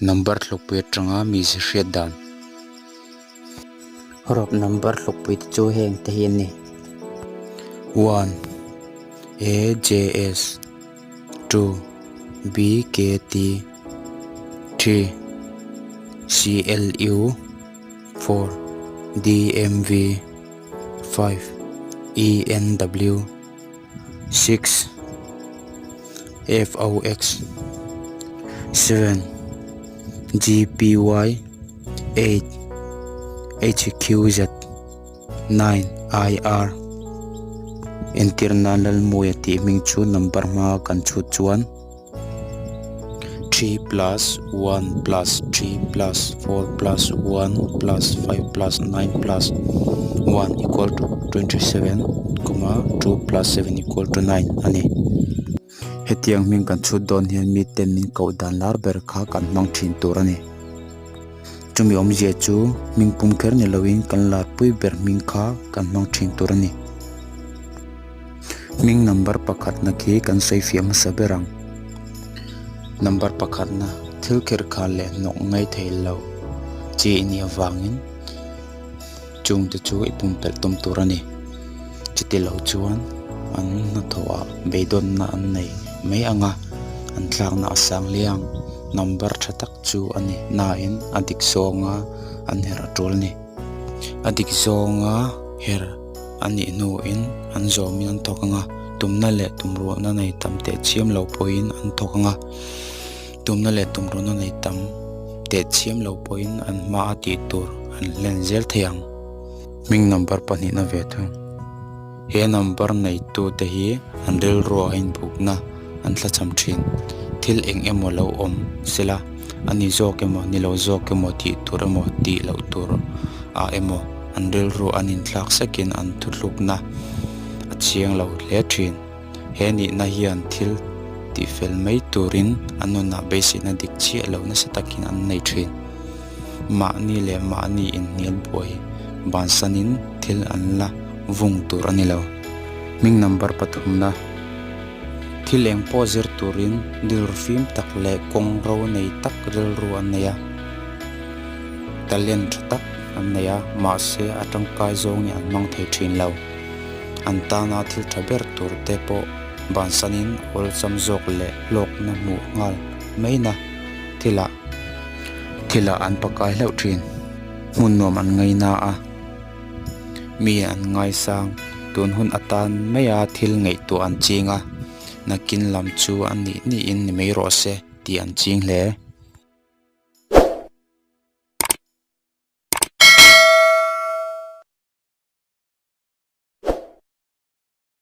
Number hlukpui atanga mize hriat dan. Hawrawp number hlukpui te chu heng te hi an ni. One, A J S, two, B K T, three, C L U, four, D M V, five, E N W, 6 FOX 7 GPY 8 HQZ 9 IR Entir nan Lalmuia tih hming chu number hma kan chhut chuan 3 plus 1 plus 3 plus 4 plus 1 plus 5 plus 9 plus 1 equal to 27 comma 2 plus 7 equal to 9 a ni. Hetiang hming kan chhut dawn hian mite min koh dan lar ber kha kan hmang thin tur a ni. Chumi awmzia chu hming pum kher ni loin kan larpui ber hming kha kan hmang thin tur a ni. Hming number pakhatna khi kan sawi fiah hmasa ber ang. Number pakhatna, thil kherh khan leh hnawk ngai thei lo chi i nih avangin chungte chu i pumpelh tum tur a ni. Chuti lo chuan an hnathawhah beidawnna an nei mai ang a, an tlakna a sang hle ang. Number tha tak chu a ni nain a dik zawnga an herh a tul a ni. A dik zawnga herh. A nih hnuin an zawmin an thawk ang a, tumna leh tumruahna nei tam teh chiam lo pawhin an thawk ang a, tumna leh tumruahna nei tam teh chiam lo pawhin an hmaa tih tur an hlen zel thei ang. Hming number pahnihna ve thung. He number neitute hi an rilruah a inbukna an thlacham thin. Thil eng emaw lo awm sela, a ni zawk emaw, ni lo zawk emaw tih tur emaw tih loh tur ah emaw an rilru an inthlak sakin an thuthlukna a chiang lo hle thin. He nihna hian thil tihfel mai turin an nunah beiseina dik chiah lo nasa takin an nei thin. Mahni leh mahni inhnial buai bansanin thil an la vung tur a ni lo. Hming number pathumna. Thil eng pawh zir turin rilru fim tak leh kawng ro nei tak rilru an nei a, talent tha tak an nei a, mahse a tangkai zawngin an hmang thei thin lo. An tana thil tha ber tur te pawh bansanin awlsam zawk leh hlawkna hmuh nghal maina thilah thilah an pakai hlauh thin. Hmun nuam an ngaina a. Mi an ngaisang, tun hun atan maia thil ngaihtuah an ching a, nakin lam chu a nih niin ni mai rawh se tih an ching hle.